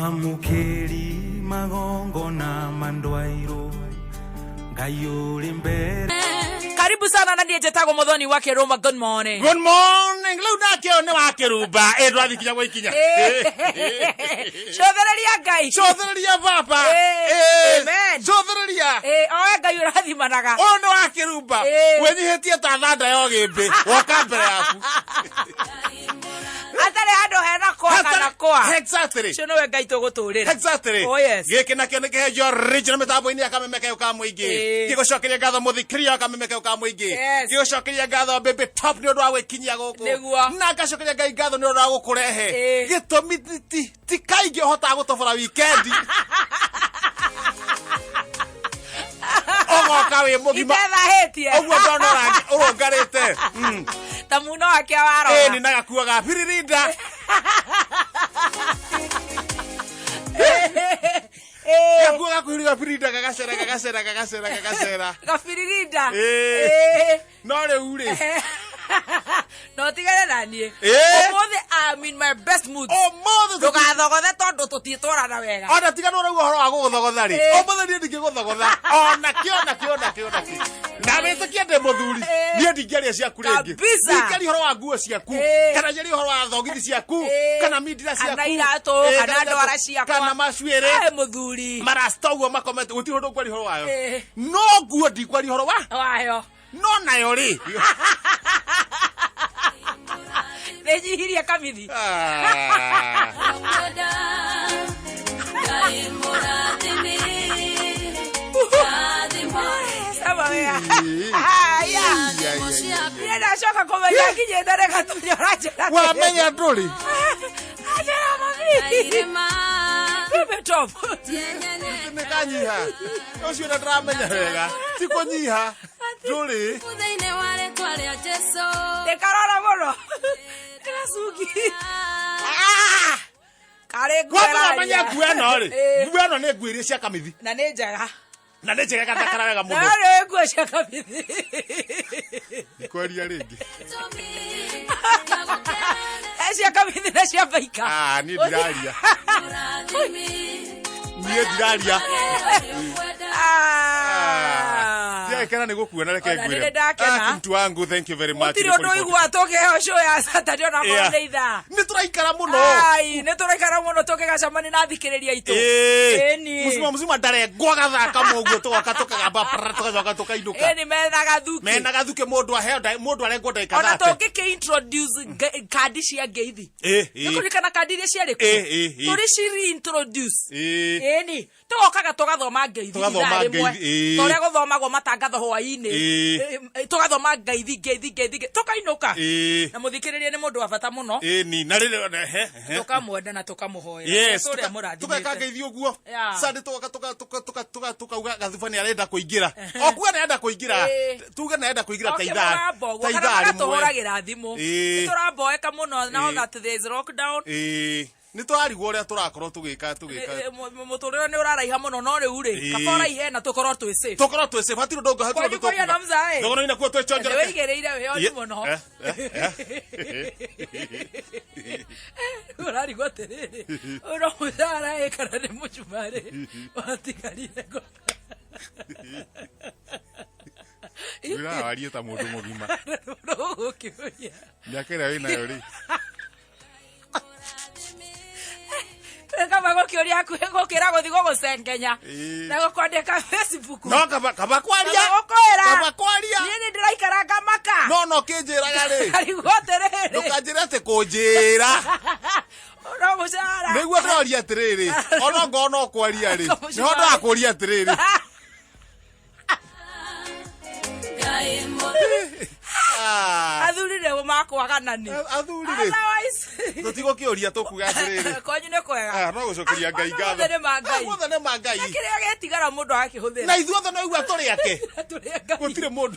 Mwamũkĩri magongona mandwairwo Ngai ũrĩ mbere. Karibu sana na ndiye njĩtagwo Muthoni wa Kĩrũma. Good morning. Good morning. Rĩu nake ũyũ nĩ wa kĩrumba. Ĩ ndwathiĩ kinya gũikinya. Cũthĩrĩria Ngai. Cũthĩrĩria baba. Eh, amen. Cũthĩrĩria. Owe Ngai ũrathimanaga. Ũyũ nĩ wa kĩrumba. Wĩnyihĩtie ta thanda ya ũgĩmbĩ. Woka mbere yaku. Hatarĩ handũ hena kwa kana kwa. Exactly. Ũcio nĩwe Ngai tũgũtũrĩra. Exactly. Oh, yes. Gĩkĩ nakĩo nĩ kĩhenjo original mĩtambo-inĩ ya kameme kayũ ka mũingĩ. Gĩgũcokeria ngatho mũthikĩria wa kameme kayũ ka mũingĩ. Gĩgũcokeria ngatho Baby Top nĩ ũndũ wa gwĩkinyia gũkũ. Nĩguo. Na ngacokeria Ngai ngatho nĩ ũndũ wa gũkũrehe. Gĩtũmi ti kaingĩ ũhotaga gũtobora wikendi. Ũgoka wĩ mũgima. Itethahĩtie. Ũguo ndona ũrũngarĩte. Ta muno wake warora. Ĩni na gakuo ga biririnda. Gakuo gakuhiriga biririnda gagacera gagacera gagacera gagacera. Gabiririnda. No rĩu rĩ. No tigane na niĩ. Ũmũthĩ I'm in my best mood. Ũmũthĩ ndũgathogothe tondũ tũtiĩtwarana wega. Ona tiga nĩ ũraigua ũhoro wa gũgũthogotha rĩ. Ũmũthĩ niĩ ndingĩgũthogotha. Ona kĩ ona kĩ ona kĩ ona kĩ. Na wĩtĩkie ndĩ mũthuri. Niĩ ndingĩaria ciaku rĩngĩ. Kabisa. Ndingĩaria ũhoro wa nguo ciaku. Kana njarie ũhoro wa thogithi ciaku. Kana mindira ciaku. Kana iratũ, kana ndwara ciakwa. Kana macuĩrĩ. Mũthuri. Marasta ũguo makomete gũtirĩ ũndũ ngwaria ũhoro wayo. No nguo ndikwaria ũhoro wa wayo. No nayo rĩ. Nĩnyihirie kamithi. Sama wega. Haya. Niĩ ndacoka kũmenya nginyĩte reka tũnyora njĩra. Wamenya ndũrĩ. Njĩra mami. Baby Top. Nĩ kanyiha. Ũcio na ndĩramenya wega. Ti kũnyiha. Ndũrĩ. Ndĩkarora mũno. Ndĩracungi. Karĩ nguo Wamenya ĩraria. menya nguo ĩno rĩ. Nguo ĩno nĩ nguo iria cia kamithi. Na nĩ njega. Na nĩ njega gathakara wega mũno. Na rĩ nguo cia kamithi. Ndikwaria rĩngĩ. Cia kamithi na cia baika. Ah, niĩ ndiraria. Niĩ ndiraria. Ndiagĩkena nĩ gũkuona reke Ona ngwĩre. nĩ ndakena. Ah, mtu wangu, thank you very much. Gũtirĩ ũndũ ũigua tũkĩheo show ya Saturday ona korwo nĩ ithaa. Nĩ tũraikara mũno. Ai, nĩ tũraikara mũno tũkĩgacemania na athikĩrĩria aitũ. Ĩni. Mũcima mũcima ndarengwo agathaka mũguo tũgoka tũkagamba prr, tũgacoka tũkainũka. Ĩni mena gathuki. Mena gathuki mũndũ aheo mũndũ arengwo ndagĩka Ona 30. tũngĩkĩ introduce kandi cia ngeithi. Nĩkũririkana kandi iria ciarĩ kuo? Tũrĩ ci reintroduce. Ĩni. Tũgokaga tũgathoma ngeithi Tũgathoma ithaa rĩmwe. ngeithi, Ta ũrĩa gũthomagwo matangatho hwaĩ-inĩ. Tũgathoma ngeithi, ngeithi, ngeithi, ngeithi, tũkainũka. Na mũthikĩrĩria nĩ mũndũ wa bata mũno. Ĩni, na rĩrĩ, he, he. Tũkamwenda na tũkamũhoera. Yes, Tũrĩa tũkeka mũrathimĩte. ngeithi ũguo. Yeah. Sunday tũgoka tukauga gathuba nĩ arenda kũingĩra. O kuga nĩ arenda kũingĩra. Tuge nĩ arenda kũingĩra ta ithaa. Mũrambo ũguo, Ta kana ithaa rĩmwe. magatũhũragĩra thimũ. Nĩ tũramboeka mũno now that there is lockdown. Nĩ tũrarigwo ũrĩa tũrakorwo tũgĩka tũgĩka. Mũtũrĩre nĩ ũraraiha mũno no rĩu rĩ, kaba ũraihe na tũkorwo twĩ safe. Tũkorwo twĩ safe, hatirĩ ũndũ ũngĩ, hatirĩ ũndũ Kwanyu kũrĩa na mzae. Thogora-inĩ nakuo twĩchonjora. Nĩ wĩigĩrĩire wĩoni mũno. Ũrarigwo atĩrĩrĩ, ũyũ no mũcara ĩ kana nĩ mũcumarĩ watigarire ngo. Wĩrawarie ta mũndũ mũgima. Ũgũkĩũria. Mĩaka ĩrĩa wĩnayo rĩ. Kaba gũkĩũria hakuhĩ gũkĩra gũthiĩ gũgũcengenya na gũkwandĩka Facebook. No kaba kaba kwaria. Kaba gũkwĩra. Kaba kwaria. Niĩ nĩ ndĩraikara ngamaka. No no kĩnjĩraga rĩ. Arigwo atĩrĩrĩ. Ndũkanjĩre atĩ kũnjĩra. No mũcara. Nĩguo ndĩroria atĩrĩrĩ. Ona ngorwo no kwaria rĩ. Nĩho ndĩrakũria atĩrĩrĩ. Athuri nĩ makwagana nĩ. Athuri rĩ. Otherwise. Tũtigũkĩũria tũkuga atĩrĩrĩ. Kwanyu nĩ kwega. Ah, no gũcokeria Ngai ngatho. Mothe nĩ ma Ngai. Mothe nĩ ma Ngai. Na kĩrĩa gĩtigara mũndũ agakĩhũthĩra. Na ithuothe no igua tũrĩ ake. Tũrĩ a Ngai. Gũtirĩ mũndũ.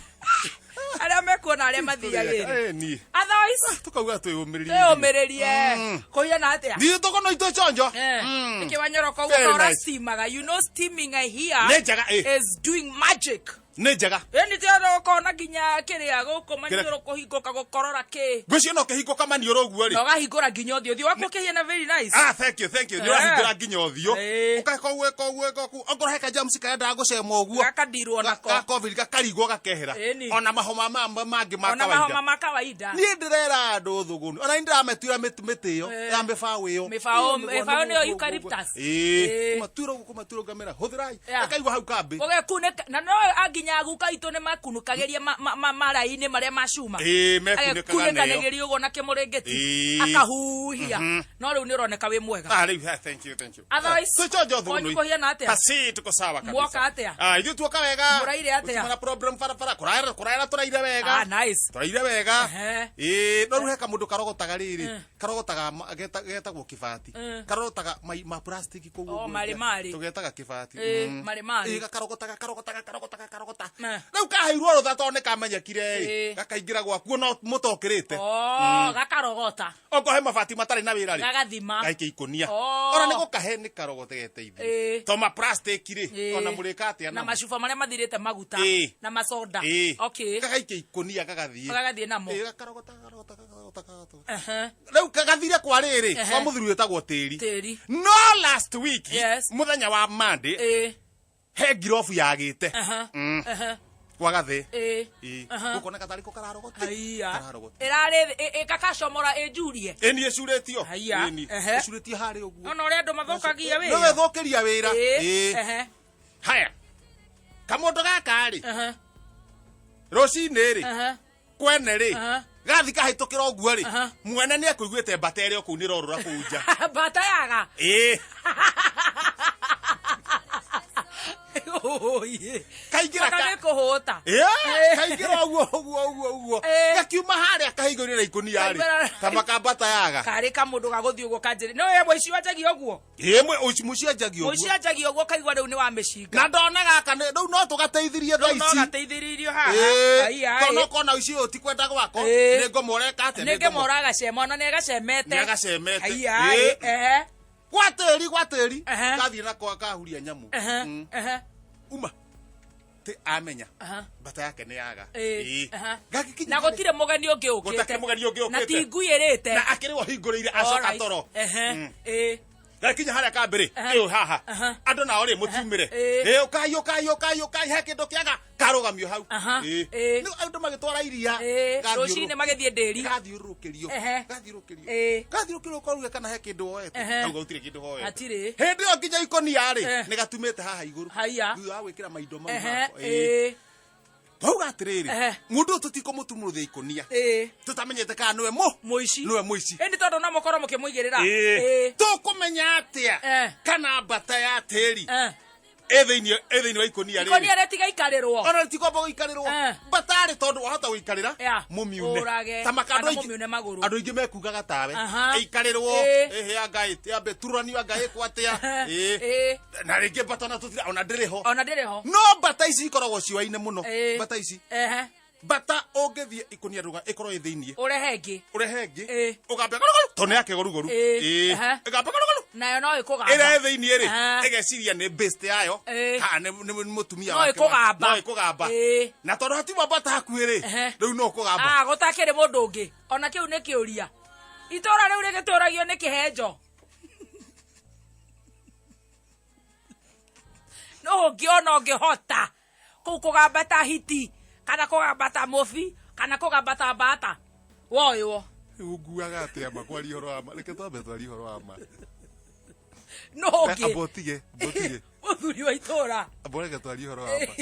Arĩa mekuo Kuona arĩa mathiagĩre. Eh, niĩ. Otherwise, Tukauga twĩyũmĩrĩrie. twĩyũmĩrĩrie. Kũhiana atĩa? Ithuĩ tũkono itũ chonjo. Eh, nĩkĩ wanyoroka ũguo Very tora nice. steamaga. You know steaming here Nĩ njega, eh. is doing magic. Nĩ njega. Ĩni tiarokona nginya kĩrĩa gũkũ maniũrũ kũhingũka gũkorora kĩ. Ngwĩciria no kĩhingũka maniũrũ ũguo rĩ. Na ũgahingũra nginya ũthiũ. Ũthiũ waku ũkĩhiana very nice. Ah, thank you, thank you. Nĩ ũrahingũra nginya ũthiũ. Eh. Ũgeka ũguo, ĩka ũguo, ĩka ũguo. Ongorwo he kajamuci karendaga gũcema ũguo. Gakadirwo nako. Ga COVID gakarigwo gakehera. Ĩni. Ona mahoma mangĩ ma Ona mahoma kawaida. ma kawaida. Niĩ ndĩrera andũ thũgũnĩ. Ona niĩ ndĩrametuĩra mĩtĩ ĩyo Eh. ya mĩbaũ ĩyo. Mĩbaũ nĩyo eucalyptus. Ĩĩ. Eh. Kũmatuĩra ũguo, kũmatuĩra ngamĩra. Hũthĩrai. Yeah. Gakaigua hau kambĩ. Ũgekunĩka na no nginya guka itũ nĩ makunũkagĩria maraĩ-inĩ marĩa ma cuma. Ĩĩ, mekunĩkaga nayo. Agekunĩkanĩgĩria ũguo na kĩmũrĩngĩti. Ĩĩ. Akahuhia. No rĩu nĩ ũroneka wĩ mwega. Ah, rĩu, ah, thank you, thank you. Otherwise, Ah, twĩchonjo kwanyu thũgũnĩ. kũhiana atĩa? Pasi, tuko sawa kabisa. Mwoka atĩa? Ah, ithuĩ tuoka wega. Mũraire atĩa? Gũtirĩ na problem barabara. Kũraira kũraira tũraire wega. Ah, nice. Tũraire wega. Ehe. Ĩĩ, no rĩu he kamũndũ karogotaga rĩrĩ. Karogotaga getagwo kĩbati. Karogotaga ma plastic kũu Oh, ũguo. marĩ marĩ. Tũgetaga kĩbati. Ĩĩ, marĩ marĩ. Ĩĩ, gakarogotaga karogotaga karogotaga karogota. Eh. Rĩu kaheirwo rũtha tondũ nĩ kamenyekire ĩ. Ĩĩ. Gakaingĩra gwakuo no mũtokĩrĩte. Oh, gakarogota. Okorwo he mabati matarĩ na wĩra rĩ. Gagathima. Gaikia ikũnia. Oh. Ona nĩ gũkahe nĩ karogotegete Ĩĩ. ithuĩ. To ma plastic rĩ, Ĩĩ. ona mũrĩka atĩa Na namo? macuba marĩa mathirĩte maguta. Ĩĩ. Na macoda. Ĩĩ. Okay. Gagaikia ikũnia gagathiĩ. Gagathiĩ namo. Ĩĩ, gakarogota karogota karogota karogota. Ehe. Rĩu kagathire kwa rĩrĩ, Ehe. kwa mũthuri wĩtagwo tĩri. Tĩri. No last week, Yes. mũthenya wa Monday, Ĩĩ. he ngirobu yagĩte. Aha. Aha. Kwa gathĩ. Ĩĩ. Ĩĩ. Aha. Gũkona gatarĩ ko kararogota. Haiya. Kararogota. Ĩrarĩ ĩgakacomora ĩnjurie. Ĩni ĩcurĩtio. Haiya. Ĩni. Ehe. Ĩcurĩtio harĩa ũguo. Ona ũrĩa andũ mathũkagia Nĩwe wĩra. thũkĩria wĩra. Ĩĩ. Ĩĩ. Ehe. Haya. Kamũndũ gaka rĩ, Aha. rũcinĩ rĩ, Aha. kwene rĩ, Aha. gathi kahĩtũkĩra ũguo rĩ, Aha. mwene nĩ ekũiguĩte mbata ĩrĩa kũu nĩrorũra kũu nja. Mbata yaga. Ĩĩ. Ũĩ. Kaingĩra Bata ka nĩ kũhũta. Ĩĩ, kaingĩra ũguo ũguo ũguo ũguo. Ĩĩ. Gakiuma harĩa kahingũrĩra ikũnia rĩ. Kaingĩra- Kama kambata yaga. Karĩ kamũndũ ga gũthiĩ ũguo kanjĩrĩ. No we mũici wanjagia ũguo. Ĩĩ, mũici anjagia ũguo. Mũici anjagia ũguo kaigua rĩu nĩ wa mĩcinga. Na ndona gaka rĩu no tũgateithirie thaa Rĩu no ici. gateithĩrĩirio haha. Ĩĩ, Haiya, tondũ ĩĩ. no kona ũici ũyũ ti kwenda gwako. Ĩĩ. Nĩ ngoma ũreka atĩa? Nĩ ngĩmora agacema ona nĩ agacemete. Nĩ agacemete. Haiya, Ĩĩ. ĩĩ. Ehe. Gwa tĩri, gwa tĩri. Ehe. Gathiĩ nako kahuria nyamũ. Ehe. Ehe. Uma. Ti amenya. Aha. Mbata yake nĩ yaga. Ĩĩ. Ĩĩ. Aha. Gagĩkinya Na harĩa- gũtirĩ mũgeni ũngĩ ũkĩte. Gũtakĩrĩ mũgeni ũngĩ ũkĩte. Na ti ngui ĩrĩte. Na akĩrĩ we ũhingũrĩire acoka Alright. toro. Ehe. Ĩĩ. Gakinya harĩa kambĩrĩ Aha. ĩyo haha Aha. andũ nao rĩ mũtiumĩre Ĩĩ. ĩĩ ũkai ũkai ũkai ũkai he kĩndũ kĩaga karũgamio hau Aha. Ĩĩ. Ĩĩ. Nĩ andũ magĩtwara iria Ĩĩ. Rũcinĩ magĩthiĩ ndĩri. gathiũrũrũkĩrio Ehe. gathiũrũrũkĩrio Ĩĩ. gathiũrũrũkĩrio ũkaruge kana he kĩndũ woete Ehe. kauga gũtirĩ kĩndũ woete Hatirĩ. hĩndĩ ĩyo nginya ikũnia rĩ Eh. nĩ gatumĩte haha igũrũ Haiya. thutha wa gwĩkĩra maindo mau Ehe. mako. Ĩĩ. Ĩĩ. Twauga atĩrĩrĩ Ehe. mũndũ ũyũ tũtikũmũtumũrũthia ikũnia Ĩĩ. tũtamenyete kana nĩwe mũ Mũici. nĩwe mũici Ĩndĩ tondũ no mũkorwo mũkĩmũigĩrĩra. Ĩĩ. Ĩĩ. tũkũmenya atĩa Eh. kana mbata ya tĩri Eh. ĩ thĩinĩ wa ikũnia Ikũnia rĩrĩ rĩtigaikarĩrwo. ona rĩtikwamba gũikarĩrwo Eh. mbatarĩ tondũ wahota gũikarĩra Yeah. mũmiune Ũrage. Ta maka andũ Kana aingĩ- mũmiune magũrũ. andũ aingĩ mekugaga tawe Aha. ĩikarĩrwo Ĩĩ. ĩhĩ anga yambe turanio anga ĩkwo atĩa Ĩĩ. Ĩĩ. Na rĩngĩ mbata ona tũtira ona ndĩrĩ ho Ona ndĩrĩ ho. no mbata ici ikoragwo ciũaine mũno Ĩĩ. mbata ici Ehe. mbata ũngĩthiĩ ikũnia rũga ĩkorwo ĩ thĩinĩ Ũrehe ĩngĩ. ũrehe ĩngĩ Ĩĩ. ũgambe garũgarũ tondũ nĩ yake gorugoru Ĩĩ. Ĩĩ. Aha. ĩgambe garũgarũ Nayo no ĩkũgamba. ĩrĩa ĩ thĩinĩ rĩ Aha. ĩgeciria nĩ best yayo Ĩĩ. kana nĩ mũtumia No wake wa- ĩkũgamba. no ĩkũgamba Ĩĩ. na tondũ hatima mbata hakuhĩ rĩ Ehe. rĩu no ũkũgamba Ah, gũtakĩrĩ mũndũ ũngĩ. Ona kĩu nĩ kĩũria. Itũra rĩu rĩgĩtũragio nĩ kĩhenjo. No ũngĩona ũngĩhota kũu kũgamba ta hiti kana kũgamba ta mũbi kana kũgamba ta mbata woywo. Rĩu ũnguaga atĩa ma kwaria ũhoro wa ma reke twambe twarie ũhoro wa ma No ũngĩ. amba ũtige amba ũtige Mũthuri wa itũra. amba reke twarie ũhoro wa ma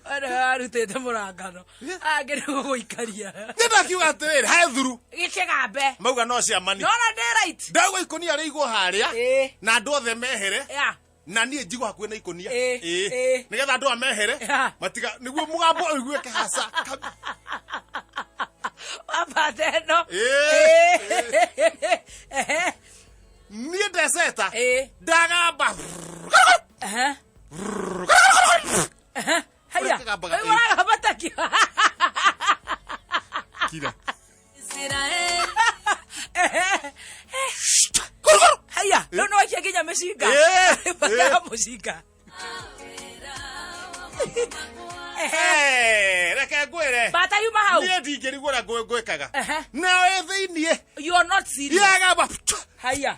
Ona arutĩte mũrangano angĩ nĩ gũgũikaria nĩ ndakiuga atĩrĩrĩ he thuru gĩkĩgambe mauga no ciamani nona ndĩ right ndauga ikũnia rĩigwo harĩa Ĩĩ. na andũ othe mehere Yeah. na niĩ njigwo hakuhĩ na ikũnia Ĩĩ, Ĩĩ. ĩĩ. nĩgetha andũ amehere Yeah. matiga nĩguo mũgambo ũiguĩke haca wambata ĩno Ĩĩ. Ehe. niĩ ndeceta Ĩĩ. ndagamba Ehe. Haya. Ũrĩa kĩgambaga, Rĩu ũragamba takio. Kira. Haya, rĩu nĩ waikia nginya mĩcinga. Eh, Bata eh. ya mũcinga. Eh, reke ngwĩre Bata yuma hau. niĩ ndingĩrigwo ũrĩa ngwĩkaga Ehe. nawe thĩiniĩ You are not serious. yagamba Haya.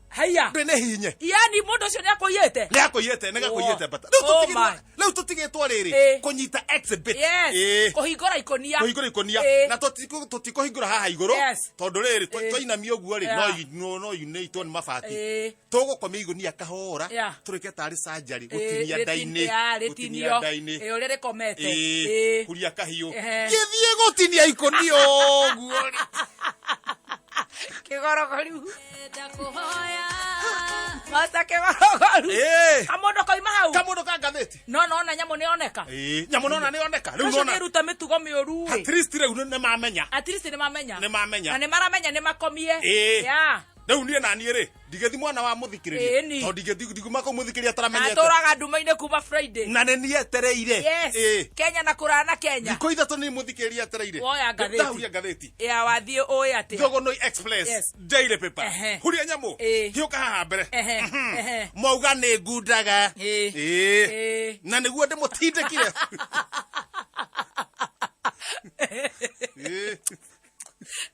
Haya. ndĩ nĩ hinye Yani mũndũ ũcio nĩ akũiyĩte. nĩ akũiyĩte nĩ gakũiyĩte Oh. bata rĩu Oh tũtigĩtwo my. rĩu tũtigĩtwo rĩrĩ Eh. kũnyita exhibit Yes. Eh. Kũhingũra ikũnia. kũhingũra ikũnia Eh. na tũtikũhingũra haha igũrũ Yes. tondũ rĩrĩ Eh. twainamia ũguo rĩ Yeah. no yunĩtwo nĩ mabati Eh. tũgũkomia igũnia kahora Yeah. tũrĩke tarĩ surgery Eh, gũtinia nda-inĩ ya, gũtinia rĩtinio. nda-inĩ Eh, ũrĩa rĩkomete. Ĩĩ, Eh. huria kahiũ Ehe. gĩthiĩ gũtinia ikũnia ũguo rĩ. Kĩgorogoru. Master kĩgorogoru. Ĩĩ. Kamũndũ koima hau. kamũndũ ka ngathĩti No nona nyamũ nĩ yoneka. Ĩĩ, nyamũ nona nĩ yoneka rĩu Ũcio nona nĩ ruta mĩtugo mĩũru ĩ. at least rĩu nĩ mamenya At least nĩ mamenya. Nĩ mamenya. Na nĩ maramenya nĩ makomie. Ĩĩ. Yeah. rĩu niĩ na niĩ rĩ ndigĩthi mwana wa mũthikĩrĩria Ĩĩ ni. tondũ ndingĩthi ndiguma kũu mũthikĩrĩria Na ataramenyete tũraga nduma-inĩ kuma Friday. na nĩ niĩ etereire Yes. Ĩĩ. Kenya na kũraya na Kenya. thikũ ithatũ nĩ mũthikĩrĩria etereire Woya ngathĩti. ndahuria ngathĩti Ya wathiĩ ũĩ atĩa. Thogonoi Express Yes. Daily Paper Ehe. huria nyamũ Ĩĩ. hiũka haha mbere Ehe, Mhm. ehe. mauga nĩ ngundaga Ĩĩ. Ĩĩ. Ĩĩ. na nĩguo ndĩmũtindĩkire Ĩĩ.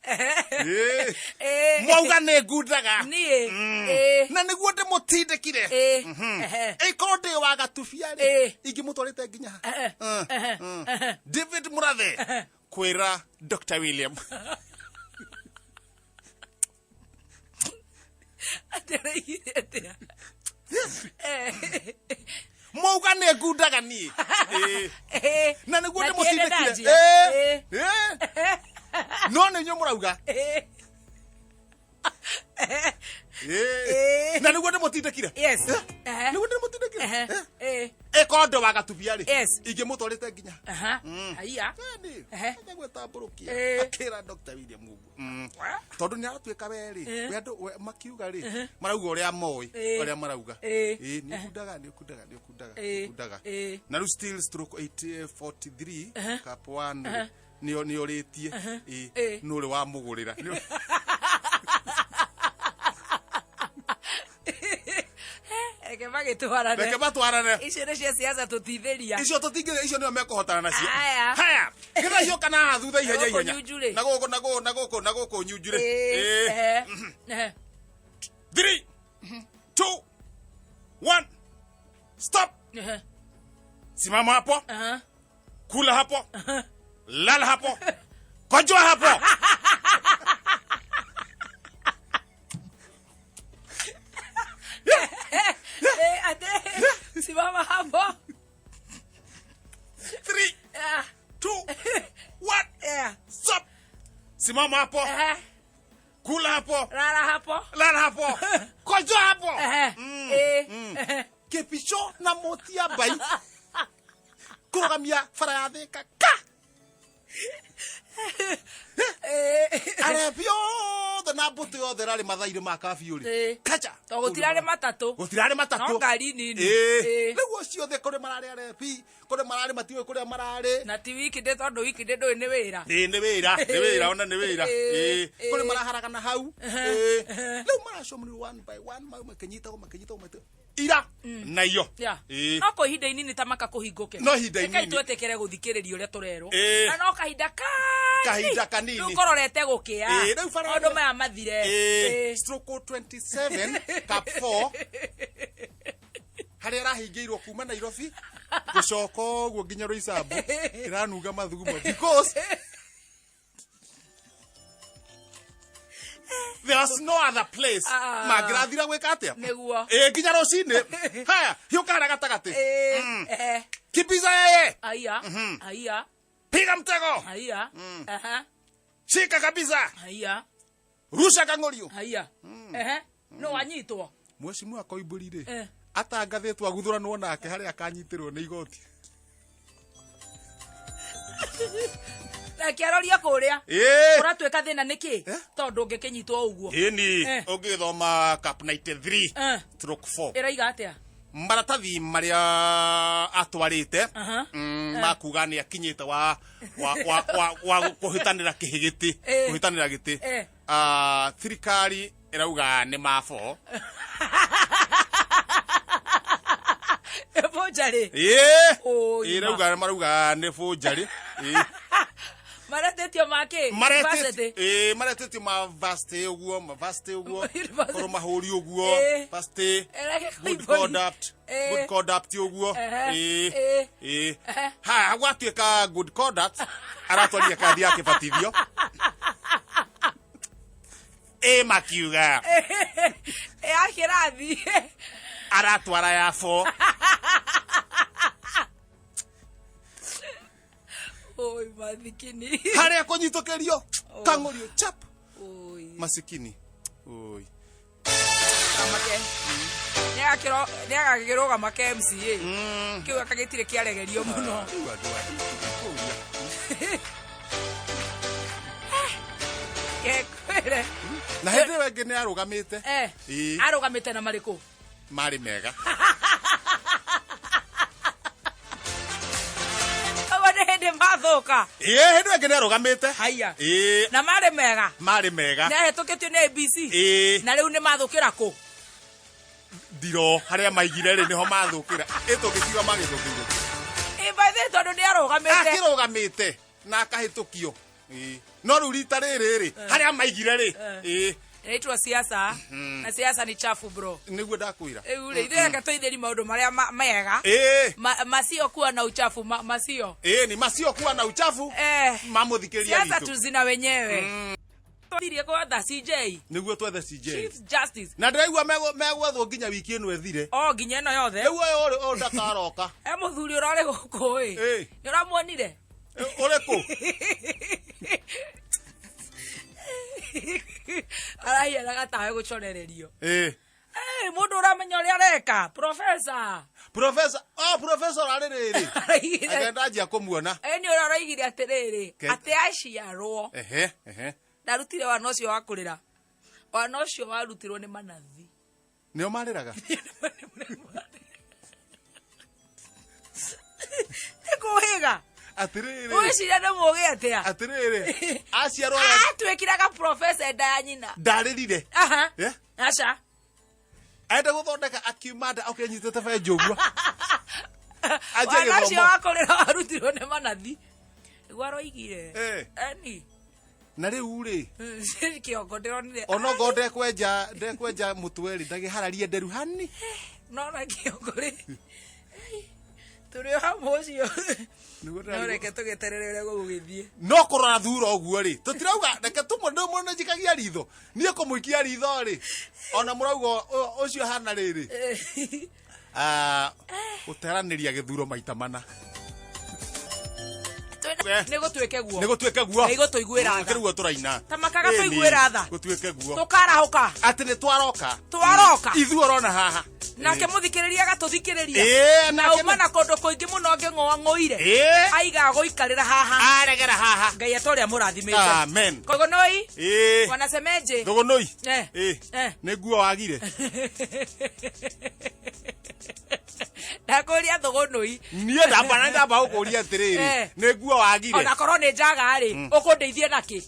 Ĩĩ. Ĩĩ. mwauga nĩ ngundaga Niĩ. Mm. Ĩĩ. na nĩguo ndĩmũtindĩkire Ĩĩ. Mhm. Ehe. ĩkorwo ndĩ wa gatubia rĩ Ĩĩ. ingĩmũtwarĩte nginya ha Ehe. Mm. Ehe. Mm. Ehe. David Murathe kwĩra Dr William Atĩrĩire atĩa. Eh. mwauga nĩ ngundaga niĩ Ĩĩ. Ĩĩ. na nĩguo Na tiende ndĩmũtindĩkire ndanjia. Ĩĩ. Ĩĩ. Ĩĩ. no nĩ inyuĩ mũrauga Ĩĩ. Ĩĩ. Ĩĩ. na nĩguo ndĩmũtindĩkire Yes. Eh? Ehe. nĩguo ndĩmũtindĩkire Ehe. Eh? Ĩĩ. ĩkorwo ndĩ wa gatubia rĩ Yes. ingĩmũtwarĩte nginya ha? Aha. Mm. Haiya. Yaani, Ehe. anja gwĩtambũrũkia Ĩĩ. akĩra Dr William ũguo Mm. tondũ nĩ aratuĩka we rĩ Ĩĩ. we andũ makiuga rĩ marauga ũrĩa moĩ Ĩĩ. ũrĩa marauga Ĩĩ. Ĩĩ, nĩ ũkundaga nĩ ũkundaga nĩ ũkundaga Ĩĩ. nĩ ũkundaga Ĩĩ. na rĩu still stroke 843 cap 1 rĩ nĩ orĩtie Ĩĩ, Ĩĩ. nĩ ũrĩ wamũgũrĩra Nĩ- Reke magĩtwarane. reke matwarane Icio nĩ cia siasa tũtithĩria. icio tũtingĩ icio nĩo mekũhotana nacio Aya. haya gĩtha hiũka na haha thutha ihenya Na gũkũ ihenya Nyunju rĩ. na gũkũ na gũkũ na gũkũ na gũkũ nyunju rĩ Ĩĩ. Ĩĩ. Ehe. Ehe. 3 2 1 stop Ehe. simama hapo Aha. kula hapo lala hapo kojoa hapo Eh, ate. Simama hapo. 3 Ah, 2 1 yeah. stop simama hapo Ehe. kula hapo Lala hapo. lala hapo kojoa hapo Ehe. Mm, Ĩĩ. mm. Ehe. kĩbico na mũtia mbai kũrũgamia bara ya Thĩka ka Ĩĩ. arebi othe na mbũtũ yothe ĩrarĩ mathaa-inĩ ma kabiũ rĩ Ĩĩ. kacha To gũtirarĩ matatũ. gũtirarĩ matatũ No ngari nini. Ĩĩ. Ĩĩ. rĩu ũcio othe kũrĩ mararĩ arebi kũrĩ mararĩ matiũĩ kũrĩa mararĩ Na ti wikindĩ tondũ wikindĩ ndũĩ nĩ wĩra. ĩĩ nĩ wĩra nĩ wĩra ona nĩ wĩra Ĩĩ. Ĩĩ. Kũrĩ maraharagana hau Ĩĩ. Rĩu maracomrio one by one mau makĩnyitagwo makĩnyitagwo makĩnyitagwo ira na iyo Yeah. Ĩĩ. No kwa ihinda inini ta maka kũhingũke. No ihinda Rekei inini. twĩtĩkĩre gũthikĩrĩria ũrĩa tũrerwo. Ĩĩ. Na no kahinda kanini. Kahinda kanini. Rĩu kũrorete gũkĩa. Ĩĩ, rĩu bara- Maũndũ maya mathire. Ĩĩ. Ĩĩ. Stroke 27 cap 4 harĩa arahingĩirwo kuma Nairobi gũcoka ũguo nginya Roysambu ĩranunga mathugumo because there's no other place Ah. mangĩrathira gwĩka atĩa Nĩguo. ĩĩ nginya rũcinĩ haya hiũka harĩa gatagatĩ Ĩĩ. Mm. Ehe. kimbiza yeye Aya. Aya. piga mtego Aya. Aha. shika kabisa Aya. rusha kang'orio Aya. Ehe. No wanyitwo. mwecimu akoimbũri rĩ Eh. atangathĩtwo aguthuranwo nake harĩa akanyitĩrwo nĩ igoti Reke arorie kũrĩa. ĩĩ Ũratuĩka thĩna nĩkĩ? Eh? Tondũ ũngĩkĩnyitwo ũguo. ĩni Eh. ũngĩthoma cap 93 Eh. stroke 4 Ĩroiga atĩa? Maratathi marĩa atwarĩte makuga nĩ akinyĩte wa wa wa wa, wa kũhĩtanĩra kĩhĩgĩtĩ, kũhĩtanĩra gĩtĩ. Thirikari ĩrauga nĩ mabo. Bũnjarĩ. Ĩĩ. Oi, ma. Ĩrauga, marauga nĩ bũnjarĩ. Ĩĩ. Maretĩtio makĩ? University. Ĩĩ, maretĩtio ma varsity ũguo, ma varsity ũguo. University. Korwo mahũri ũguo. Varsity. Ĩreke Good kũibũri. conduct. Good conduct ũguo. Ehe. Ĩĩ. Ĩĩ. Ĩĩ. Ha gwatuĩka good conduct, aratwarire kandi ya kĩbatithio. Ĩ makiuga Ya kĩrathi. Aratwara ya bo. Oi, mathikini. Harĩa kũnyitũkĩrio kang'ũrio chap. Oi. Masikini oi. Kamake. Nĩagakĩrũgama ke MCA. Kĩu akagĩtirĩ kĩaregerio mũno. Rĩu andũ aya, kũria. Kekwĩre. Na hĩndĩ ĩyo ĩngĩ nĩ arũgamĩte. Ĩĩ. Arũgamĩte na marĩkũ? Marĩ mega. Ũguo nĩ hĩndĩ mathũka. Ĩĩ, hĩndĩ ĩyo ĩngĩ nĩ arũgamĩte. Haiya. Ĩĩ. Na marĩ mega. Marĩ mega. Nĩ ahĩtũkĩtio nĩ ABC. Ĩĩ. Na rĩu nĩ mathũkĩra kũ? Ndiro harĩa maigire rĩ, nĩho mathũkĩra. Ĩ tũngĩkiuga magĩthũkĩire? Ĩ, by the way, tondũ nĩ arũgamĩte. Akĩrũgamĩte na akahĩtũkio. Ĩĩ. No rĩu rita rĩrĩ rĩ, harĩa maigire rĩ. Ĩĩ. Inaitwa siasa, na siasa ni chafu, bro. Nĩguo ndakwĩra. Rĩu rĩ, ithuĩ reke tũithĩri maũndũ marĩa mega. Masio kuwa na uchafu, masio. Ĩĩ, ni macio kuwa na uchafu. Mamũthikĩrĩria Siasa witũ. tuzina wenyewe. Twathirie gwetha CJ. Nĩguo twethe CJ. Chief Justice. Na ndĩraigua megwethwo nginya wiki ĩno ĩthire. O nginya ĩno yothe. Rĩu ũyũ ũrĩ ũyũ ndakaroka. E mũthuri ũrarĩ gũkũ ĩ. Nĩ ũramuonire? Ũrĩkũ? Arahianaga tawe gũcorererio. Mũndũ ũramenya ũrĩa areka. Professor. Professor, oh, professor arĩ rĩrĩ. Araigire. Agenda anjia kũmuona. Nĩ ũrĩa ũraigire atĩrĩrĩ, atĩ aciarwo. Ehe, ehe. Ndarutire wana ũcio wa kũrĩra. Wana ũcio warutirwo nĩ manathi. Nĩo marĩraga? Nĩ kũhĩga. Atĩrĩrĩ. Ũgĩciria nĩ mũgĩ atĩa? Atĩrĩrĩ. Aciarwo Atuĩkire ga professor nda ya nyina. Ndarĩrire. Aha. Aca. Enda gũthondeka akiuma nda oke anyitĩte benjũ ũguo. Anjie Wana ũcio gĩthomo. wa kũrĩra warutirwo nĩ manathi. Nĩguo aroigire. Eni. Na rĩu rĩ. Kĩongo ndĩronire. Onokorwo ndekwenja mũtwe rĩ, ndagĩhararie nderu hani. Nona kĩongo rĩ. Tũrĩ o hamwe ũcio. Nĩguo No ndĩrarigwo. reke tũgĩterere ũrĩa gũgũgĩthiĩ. No kũrora thura ũguo rĩ, tũtirauga reke tũmwe ndũmwe nĩ njikagia ritho. Niĩ kũmũikia ritho rĩ, ona mũrauga ũcio hana rĩrĩ. Gũteranĩria gĩthuro maita mana. Nĩ gũtuĩke guo. Nĩ gũtuĩke guo. Nĩ gũtũiguĩra tha. Kĩrĩguo tũraina. Ta makaga Ĩni, tũiguĩra tha. Gũtuĩke guo. Tũkarahũka. Atĩ nĩ twaroka. Twaroka. Ithuĩ ũrona haha. Nake mũthikĩrĩria agatũthikĩrĩria. Ĩĩ, Na nake uma na kũndũ kũingĩ mũno ngĩng'ũang'ũire. Ĩĩ. Aiga gũikarĩra haha. Aregera haha. Ngai atũrĩa mũrathimĩte. Amen. Kogonoi. Ĩĩ. Wanasemeje? Thũgũnũi. Ĩĩ. Nĩ nguo wagire. Ndakũria thũgũnũi. Niĩ ndamba na ndamba gũkũria atĩrĩrĩ, nĩ nguo wagire. Ona korwo nĩ njaga rĩ, ũkũndeithia na kĩ?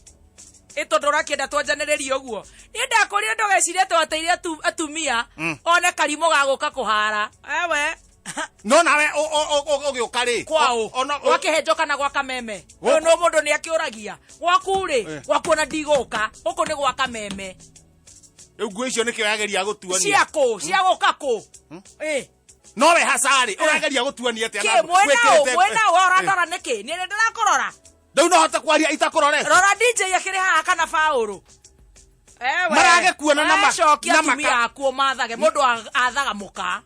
Ĩ tondũ ũrakĩenda twanjanĩrĩrie ũguo. Niĩ ndakũria ndũgecirie twateire atumia, one karimũ ga gũka kũhara. Ewe. No nawe ũgĩũka rĩ? Kwaũ? Gwa kĩhenjo kana gwa kameme? Ũyũ no mũndũ nĩ akĩũragia. Gwaku rĩ, gwaku ona ndigũka. Gũkũ nĩ gwa kameme. Rĩu nguo icio nĩkĩo yageria gũtuania. Cia kũ? Cia gũka kũ? Ĩ. No we hacarĩ, ũrageria gũtuania atĩa Kĩ, na mwena ũ, wĩkĩrĩte- mwena ũ, ũrandora nĩkĩ? Niĩ nĩ ndĩrakũrora. Rĩu no hote kwaria itakũrorete. Rora DJ akĩrĩ haha kana Paũlũ. Ewe. Maragĩkuona na Acokia na atumia maka- aku mathage. Mũndũ athaga mũka.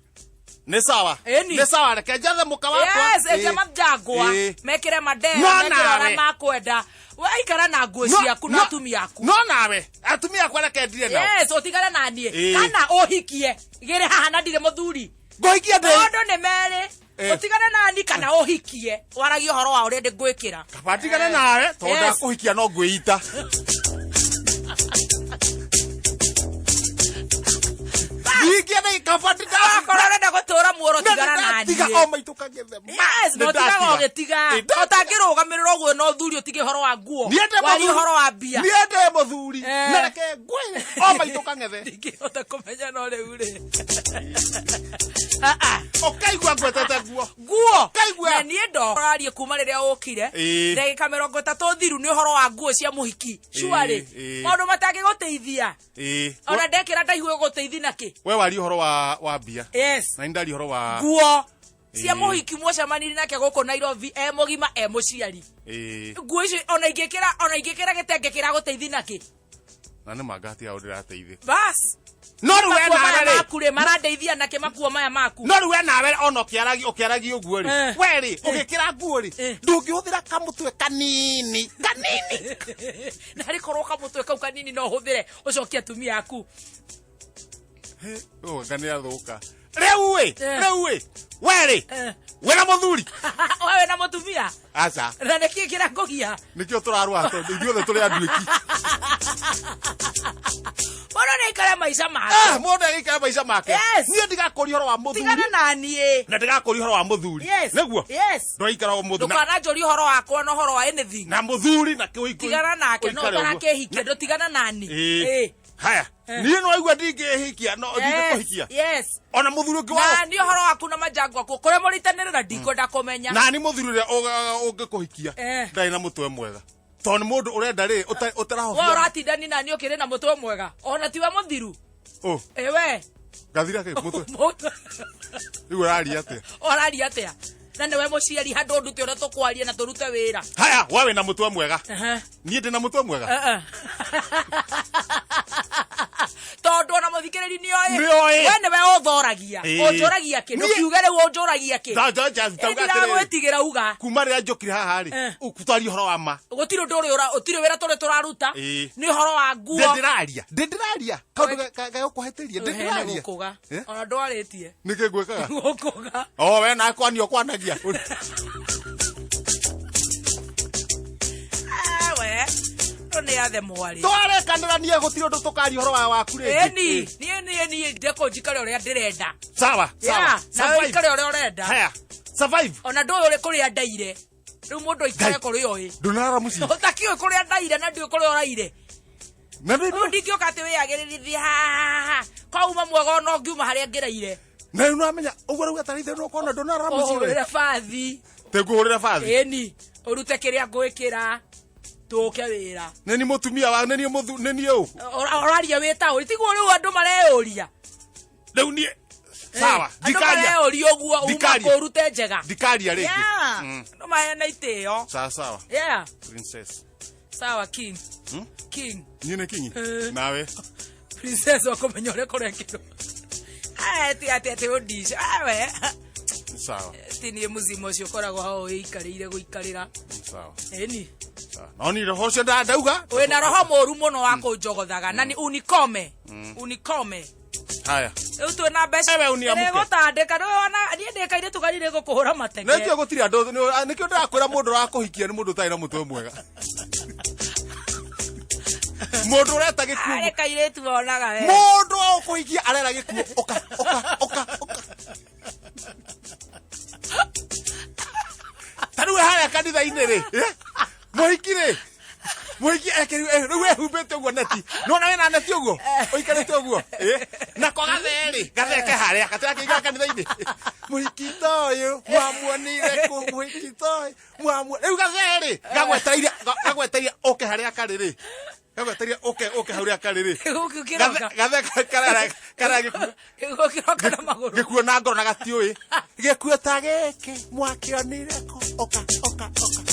Nĩ sawa. Ĩni. Nĩ sawa, reke njathe mũka wakwa. Yes, enja Ĩĩ. manjangwa. Ĩĩ. Mekĩre mandera, No mekĩre nawe. ũrĩa makwenda. We aikara na nguo ciaku na atumia aku. No nawe, atumia akwa reke ndire nao. Yes, ũtigane na niĩ. Ĩĩ. Kana ũhikie. Gĩrĩ haha na ndirĩ mũthuri. Ngũhikia ndĩ. Maũndũ nĩ merĩ. Ũtigane na niĩ kana ũhikie. Waragie ũhoro wa ũrĩa ndĩngwĩkĩra. Kaba ndigane nawe, tondũ Yes. ndakũhikia no ngwĩita. Ndingĩenda ikaba. Akorwo ũrenda gũtũra muoro, tigana na Tiga niĩ. o maitũ kagethe. Yes, no tigaga ũgĩtiga. Ũtangĩrũgamĩrĩra ũguo na ũthuri, ũtige ũhoro wa nguo, warie ũhoro wa mbia. Niĩ ndĩ mũthuri. Na reke ngwĩre, o maitũ kang'ethe. Ndingĩhota kũmenya, no rĩu rĩ, Ah, ah. Ũkaigua ngwetete nguo. Nguo. Kaigua. Na niĩ ndorarie kuma rĩrĩa ũkire, ndagĩka 30 thiru, nĩ ũhoro wa nguo cia mũhiki cuarĩ. Maũndũ matangĩgũteithia. Ona ndekĩra ndaihu, ĩgũteithia nakĩ? We waria ũhoro wa mbia. Yes. Na nĩ ndaria ũhoro wa Nguo cia mũhiki mwacemanirie nake gũkũ Nairobi, e mũgima, e mũciari. Nguo icio ona ingĩkĩra gĩtenge kĩragũteithia nakĩ? Na nĩ mangati hau ndĩrateithĩka. Bas. No rĩu we Makuo maya nawe rĩ, maku rĩ, marandeithia nakĩ makuo maya maku? No rĩu we nawe ona ũkĩaragia ũguo rĩ, we rĩ, ũgĩkĩra nguo rĩ, ndũngĩhũthĩra kamũtwe kanini kanini? Na rĩkorwo kamũtwe kau kanini no ũhũthĩre ũcokie atumia aku. Anga nĩ athũka rĩu ĩ. Rĩu ĩ, we rĩ, wĩna mũthuri? We wĩna mũtumia? Aca. Na nĩkĩ kĩrakũgia? Nĩkĩo tũrarũa, tondũ ithuothe tũrĩ anduĩki. Mũndũ nĩ aikare maica make. Ah, mũndũ agĩikara maica make. Yes. Niĩ ndigakũria ũhoro wa mũthuri. Tigana na niĩ. Na ndigakũria ũhoro wa mũthuri. Yes. Nĩguo. Yes. Ndwaikara o mũthuri Ndũkananjũrie ũhoro wakwa na ũhoro wa anything. Na mũthuri na kĩũikũ. Tigana nake no ũikare ũguo. ũtarakĩhikia, ndũtigana nani. Ĩĩ. Haya, niĩ no aigua ndingĩhikia, no ndingĩkũhikia. Yes. Ona mũthuri ũngĩ wa Na niĩ ũhoro waku na manjango aku kũrĩa mũritanĩrĩra ndikwenda kũmenya. Na nĩ mũthuri ũrĩa ũngĩkũhikia ndarĩ na mũtwe mwega, tondũ nĩ mũndũ ũrenda rĩ We ũtarahobia. Ũratindani nani ũkĩrĩ na mũtwe mwega ona tiwe mũthiru. Ũ. Ĩwe. Ngathira kĩ mũtwe? Rĩu ũraria atĩa? Ũraria atĩa na nĩwe mũciari? Handũ ndute ũrĩa tũkwaria na tũrute wĩra. Haya, we wĩna mũtwe mwega? Ehe. Niĩ ndĩ na mũtwe mwega? Eh, eh. Tondũ ona mũthikĩrĩri nĩoĩ. Nĩoĩ. We nĩwe ũthoragia. Ũnjũragia kĩ? Ndũkiuge rĩu ũnjũragia kĩ? Ndauga atĩrĩrĩ. Ndiragwĩtigĩra, uga. Kuma rĩrĩa njũkire haha rĩ, twaria ũhoro wa ma. Gũtirĩ ũndũ ũrĩ ũtirĩ wĩra tũrĩ tũraruta. Nĩ ũhoro wa nguo. Ndĩ ndĩraria, ndĩ ndĩraria kaũndũ gagũkũhĩtĩria, ndĩ Ũhene. ndĩraria. Gũkũga. Eh? Ona ndwarĩtie. Nĩkĩ ngwĩkaga? Gũkũga. O we na kwanio kwanagia. Ah, we no nĩ athe mwarĩ. Twarekanĩra niĩ gũtirĩ ũndũ tũkaria ũhoro wa waku rĩngĩ. Ĩni niĩ ndekũ njikare ũrĩa ndĩrenda. Sawa sawa. Yeah, nawe Survive. ũikare ũrĩa ũrenda. Haya, survive. Ona ndũĩ ũrĩ kũrĩa ndaire. Rĩu mũndũ aikare Ngai. kũrĩa ũĩ. Ndũnarara mũciĩ? Ũtakĩũĩ kũrĩa ndaire na ndiũĩ kũrĩa ũraire. Na rĩu Rĩu ndingĩũka atĩ wĩyagĩrĩrithie hahaha kwauma mwega ona ũngiuma harĩa ngĩraire. Na rĩu nĩwamenya ũguo rĩu etarĩte no kona ndũnarara mũciĩ we. Ũhũrĩre bathi. Tĩngũhũrĩra bathi. Ĩni ũrute kĩrĩa ngwĩkĩra tũke wĩra. Nĩ ni mũtumia wa nĩ niĩ mũthu nĩ niĩ ũ? Ũraria wĩ taũni, tiguo rĩu andũ mareyũria. Rĩu niĩ sawa. Andũ Ndikaria. mareyũria ũguo uma Ndikaria. kũrute njega. Ndikaria rĩngĩ. Yeah. Andũ maheana itĩo. Sawa sawa. Yeah. Princess. Sawa, king. King. Niĩ nĩ kinyi. Eh. Nawe? Princess wa kũmenya ũrĩa kũrekĩrwo. Ati ati ati ũndice we. Sawa. Ti niĩ mũzima ũcio ũkoragwo hau wĩikarĩire gũikarĩra. Sawa. Ĩni. Sawa, no niĩ roho ũcio ndauga. Wĩna roho mũru mũno wa kũnjogothaga na ni unikome unikome. Haya. Rĩu twĩna mbeca. Ewe uniamke. Nĩgũtandĩka rĩu ona niĩ ndĩ kairĩtu kanini gũkũhũra mateke. Nĩkĩo gũtirĩ andũ, nĩkĩo ndĩrakwĩra mũndũ ũrakũhikia nĩ mũndũ ũtarĩ na mũtwe mwega, mũndũ ũreta gĩkuũ. Arĩ kairĩtu wonaga we. Mũndũ wa ũkũhikia arera gĩkuũ, ũka ũka ũka ũka. Ta rĩu harĩa kanitha-inĩ rĩ, mũhiki rĩ, mũhiki rĩu ehumbĩte ũguo neti, nona wĩna neti ũguo ũikarĩte ũguo, nako gathee rĩ, gathee ke harĩa gatirakĩingĩra kanitha-inĩ. Mũhiki ta ũyũ mwamuonire kũ? Mũhiki ta ũyũ mwamuo rĩu gathee rĩ, gagwetereire gagwetereire ũke harĩa karĩ rĩ, gagwetereire ũke ũke harĩa karĩ rĩ. Gũkũ kĩroka. Gathee karera karera gĩkuũ. Gũkĩroka na magũrũ. Gĩkuo na ngoro na gatiũĩ gĩkuo ta gĩkĩ mwakĩonire kũ? Ũka ũka ũka,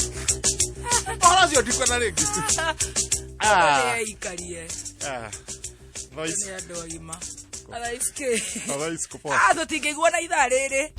ũhoro ũcio ndikwenda rĩngĩ. Ah. Nĩeikarie. Ah. Thaa ici Nĩ andũ agima. Thaa ici kĩ? Thaa ici kũpoa. Ah, tũtingĩiguana ithaa rĩrĩ.